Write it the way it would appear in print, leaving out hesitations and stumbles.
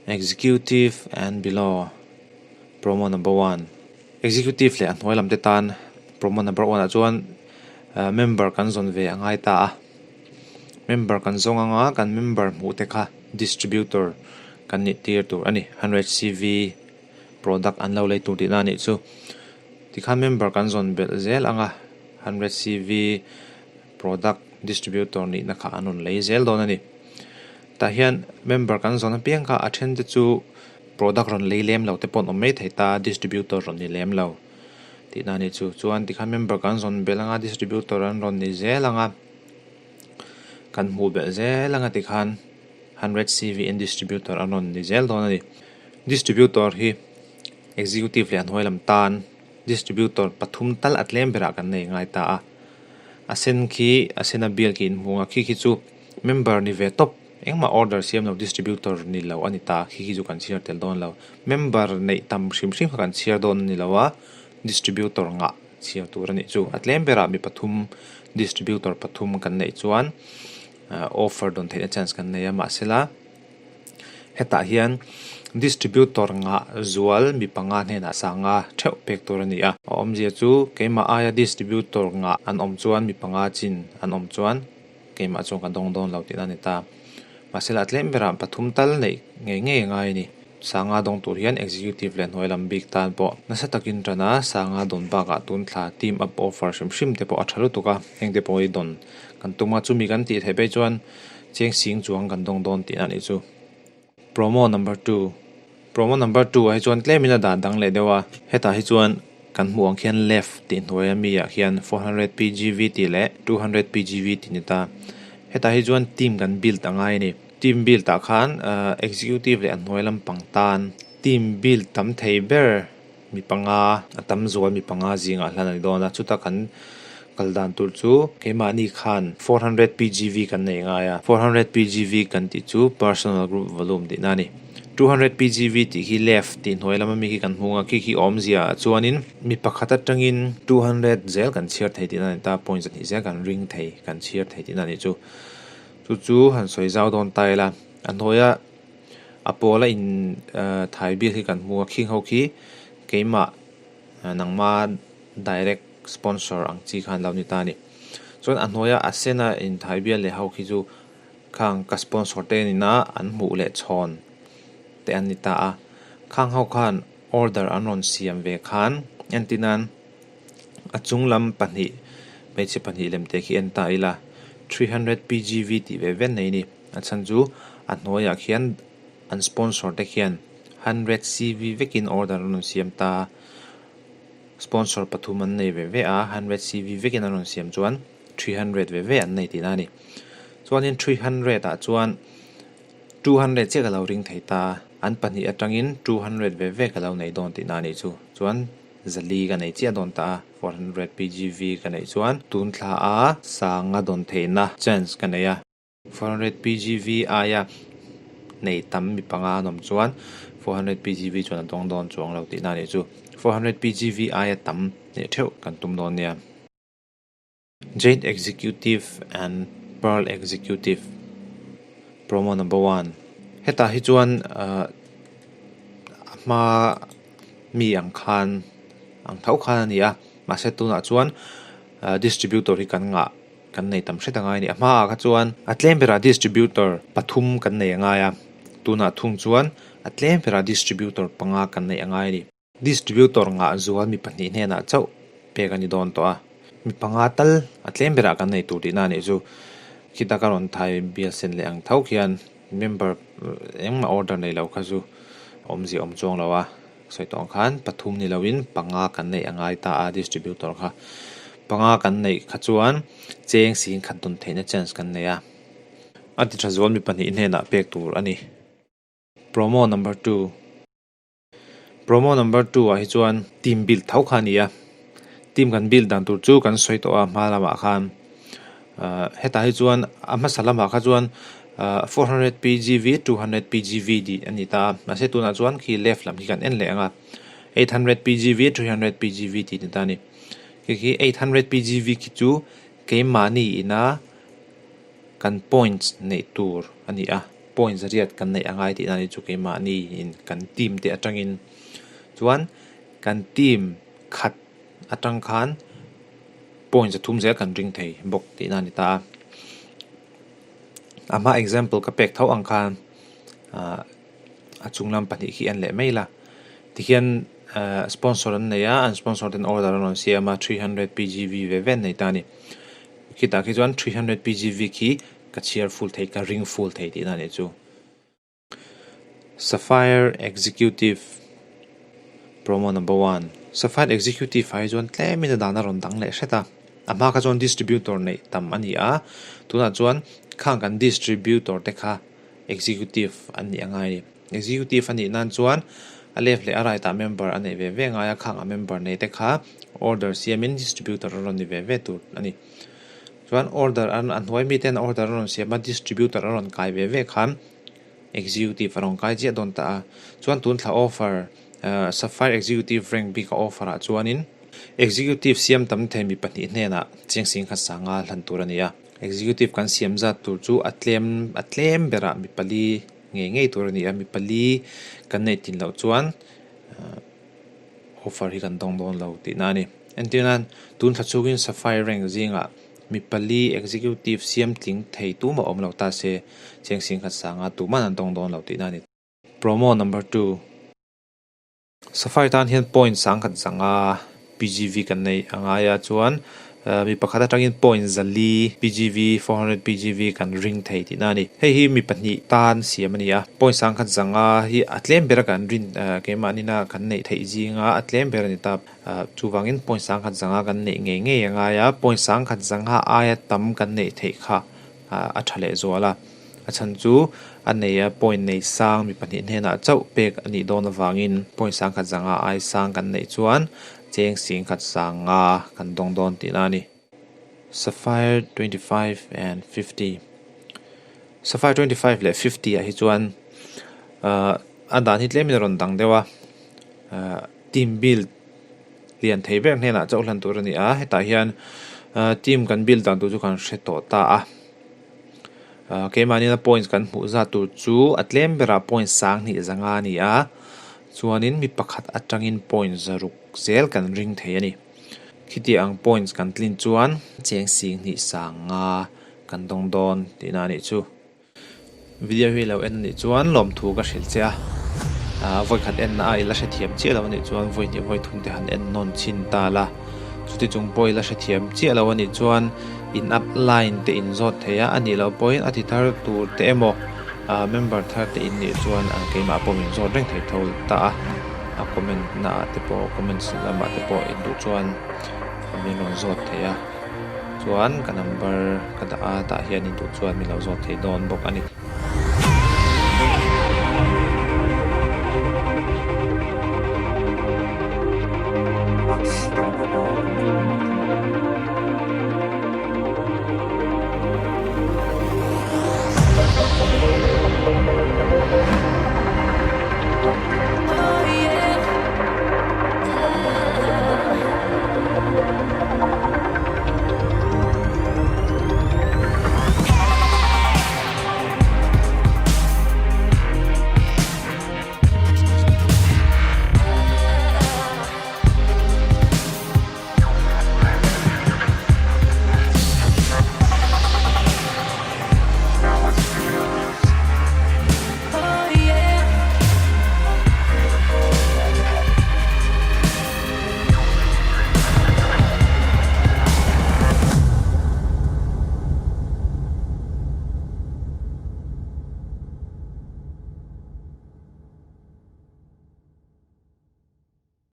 Executive and below Promo number one Executive leh a hnuai lam te tan Promo number one ah chuan member kan zawn ve a ngai ta a. Member kan zawng anga kan member hmuh te kha distributor kan nih tir tur a ni. 100 CV product an lo lei tur tihna a nih chu. Tikhan member kan zawn belh zel anga 100 CV product distributor nihna kha an rawn lei zel dawn a ni. Tah hian member kan zawn apiang kha a then te chu product rawn lei lem lo te pawh an awm mai thei ta, distributor rawn ni lem lo tihna a ni chu. Chuan tikhan member kan zawn belh anga distributor an rawn ni zel anga kan hmuh belh zel anga tikhan 100 CV in distributor an rawn ni zel dawn a ni. Distributor hi executive leh a hnuai lam tan distributor pathum tal a tlem berah kan nei ngai ta a. A sen khi a sena bial khi inhmung a, khi khi chu member ni ve tawp, engmah order siam lo distributor ni lo a ni ta, khi khi chu kan chhiar tel dawn lo. Member neih tam hrim hrim kha kan chhiar dawn a ni lo a, distributor ngah chhiar tur a nih chu. A tlem berah mi pathum distributor pathum kan neih chuan offer dawn theihna chance kan nei a, mahsela Hetah hian distributor ngah zual mi panga hnenah sanga theuh pek tur a ni a. A awmzia chu keimah aia distributor ngah an awm chuan mi panga chin an awm chuan keimah chuan ka dawng dawn lo tihna a ni ta. Mahsela a tlem berah pathum tal neih ngei ngei a ngai a ni. Sanga dawng tur hian executive leh hnuai lam bik tan pawh nasa takin tan a, sanga dawn bakah tun thla team up offer hrim hrim te pawh a tha lutuk a, heng te pawh hi dawn kan tum a, chumi kan tih theih phei chuan Cheng sing chuang kan dawng dawn tih a nih chu. Promo number two Promo number two ah hi chuan tlemin a dah dang leh deuh a, hetah hi chuan kan hmuh ang khian left tih hnuaia mi ah khian 400 PGV tih leh 200 PGV tih ni ta. Hetah hi chuan team kan build a ngai a ni. Team build ah khan executive leh a hnuai lampang tan team build tam thei ber mi panga a tam zual mi panga zingah hlan a ni dawn a, chuta kan kal dan tur chu keimahni khan 400 PGV kan nei ngai a, 400 PGV kan tih chu personal group volume tihna a ni. 200 PGV tih khi left tih hnuai lama mi khi kan hmung a, khi khi awmzia ah chuanin mi pakhat atangin 200 zel kan chhiar thei tihna a ni ta, point zahnih zel kan ring thei kan chhiar thei tihna a nih chu. Chu chu han sawi zau dawn ta ila a hnuaia A pawla in thai bial hi kan hmu a, khing ho khi keimah nangma direct sponsor ang chi khan lo ni ta a ni. Chuan a hnuaia a sena in thai bial leh ho khi chu khang ka sponsor te nina an hmuh leh chhawn te an ni ta a. Khang ho khan order an rawn siam ve khan entirnan a chung lam pahnih hmeichhe pahnih lem te khi en ta ila 300 PGV tih ve ven nei a ni. A chhan chu a hnuaiah khian an sponsor te khian 100 CV vekin order an rawn siam ta a, sponsor pathum an nei ve ve a, 100 CV vekin an rawn siam chuan 300 ve ve an nei tihna a ni. Chuanin 300 ah chuan 200 chiah ka lo ring thei ta a, an pahnih atangin 200 ve ve ka lo nei dawn tihna a nih chu. Chuan zali ka nei chiah dawn ta a, 400 PGV ka neih chuan tun thla a sanga dawn theihna chance ka nei a. 400 PGV aia nei tam mi panga an awm chuan 400 PGV chuan a dawng dawn chuang lo tihna a nih chu. 400 PGV aia tam neih theuh kan tum dawn nia. Jade Executive and Pearl Executive Promo Number One Hetah hi chuan a hma mi ang khan ang tho khan a ni a, mahse tunah chuan distributor hi kan ngah. Kan nei tam hret a ngai a ni. A hmaah kha chuan a tlem berah distributor pathum kan nei a ngai a, tunah thung chuan a tlem berah distributor panga kan neih a ngai a ni. Distributor ngah zual mi pahnih hnenah chauh pek a ni dawn tawh a, mi panga tal a tlem berah kan nei tur tihna a nih chu. Khita ka rawn thai bial sen leh ang tho khian member engmah order nei lo kha chu awmzia awm chuang lo a. Sawi tawh ang khan pathum ni loin panga kan neih a ngai ta a distributor kha. Panga kan neih kha chuan cheng sing khat dawn theihna chance kan nei a. A ti tha zual mi pahnih hnenah pek tur a ni. Promo number two Promo number two ah hi chuan team build tho kha a ni a. Team kan build dan tur chu kan sawi tawh a hma lamah khan. Hetah hi chuan a hmasa lamah kha chuan 400 PGV 200 PGV tih a ni ta a, mahse tunah chuan khi left lam khi kan en leh ang a, 800 PGV 300 PGV tih a ni ta a ni. Khi khi 800 PGV khi chu keimahni ina kan points neih tur a ni a. Point zariat kan neih a ngai tihna a ni chu keimahni in kan team te atangin chuan kan team khat atang khan point zathum zel kan ring thei bawk tihna a ni ta a. A hma example ka pek tho ang khan ah a chung lam pahnih khi en leh mai la tikhian ah sponsor an nei a an sponsor ten order an rawn siam a 300 pgv ve ve an nei ta a ni khitah khi chuan 300 pgv khi ka chhiar full thei ka ring full thei tihna a nih chu. Sapphire Executive Promo Number One Sapphire Executive ah hi chuan tlemin a dan a rawn dang leh hret a, a hma kha chuan distributor neih tam a ni a, tunah chuan khang kan distributor te kha executive an nih a ngai a ni. Executive a nih nan chuan a left leh a right ah member a neih ve ve ngai a, khang a member nei te kha order siamin distributor a rawn ni ve ve tur a ni. Chuan order an a hnuai miten order a rawn siam a, distributor a rawn kai ve ve khan executive a rawn kai chiah dawn ta a. Chuan tun thla offer Sapphire Executive rank bik a offer ah chuanin executive siam tam thei mi pahnih hnenah chiang sing khat sanga hlan tur a ni a. Executive kan siam zat tur chu a tlem a tlem berah mi pali ngei ngei tur a ni a, mi pali kan neih tin loh chuan offer hi kan dawng dawn lo tihna a ni. Entir nan, tun thla chhungin Sapphire rank zingah mi pali executive siam tling thei tumah awm lo ta se, cheng singkhat sanga tuman an dawng dawn lo tihna a ni. Promo number two. Sapphire tan hian point sangkhat zanga PGV kan neih a ngai a, chuan mi pakhat atangin point zali PGV, 400 PGV, kan ring thei tihna a ni. Hei hi mi pahnih tan siam a ni a, point sangkhat zanga hi a tlem bera kan rin keimahni-na kan neih theih zinga a tlem ber a ni ta. Chuvangin point sangkhat zanga kan neih ngei ngei a ngai a, point sangkhat zanga aia tam kan neih theih kha a tha leh zual a. A chhan chu a nei a point nei sang mi pahnih hnenah chauh pek a nih dawn avangin point sangkhat zanga ai sang kan neih chuan cheng singkhat sanga kan dawng dawn tihna a ni. Sapphire 25 and 50 Sapphire 25 leh 50 ah hi chuan a dan hi tlemin a rawn dang deuh a. Team build lian thei ber hnenah chauh hlan tur a ni a, hetah hian team kan build dan tur chu kan hre tawh ta a. Keimahni a points kan hmuh zat tur chu a tlem berah point sang hnih zanga a ni a, chuanin mi pakhat atangin point zaruk zel kan ring thei a ni. Khiti ang points kan tlin chuan cheng sing hnih sanga kan dawng dawn tihna a nih chu. Video hi lo en a nih chuan lawmthu ka hrilh che a, vawi khat en na a ila hrethiam chiah lo a nih chuan vawi hnih vawi thum te han en nawn chhin ta la, chuti chung pawh ila hrethiam chiah lo a nih chuan in up line te in zawt thei a, a nih loh pawhin a ti thar tur te emaw member thar te in nih chuan keimah pawh min zawt reng thei tho ta a, a comment na ah te pawh comments lamah te pawh in duh chuan min rawn zawt thei a. Chuan ka number ka dah a tah hian in duh chuan min lo zawt thei dawn bawk a ni.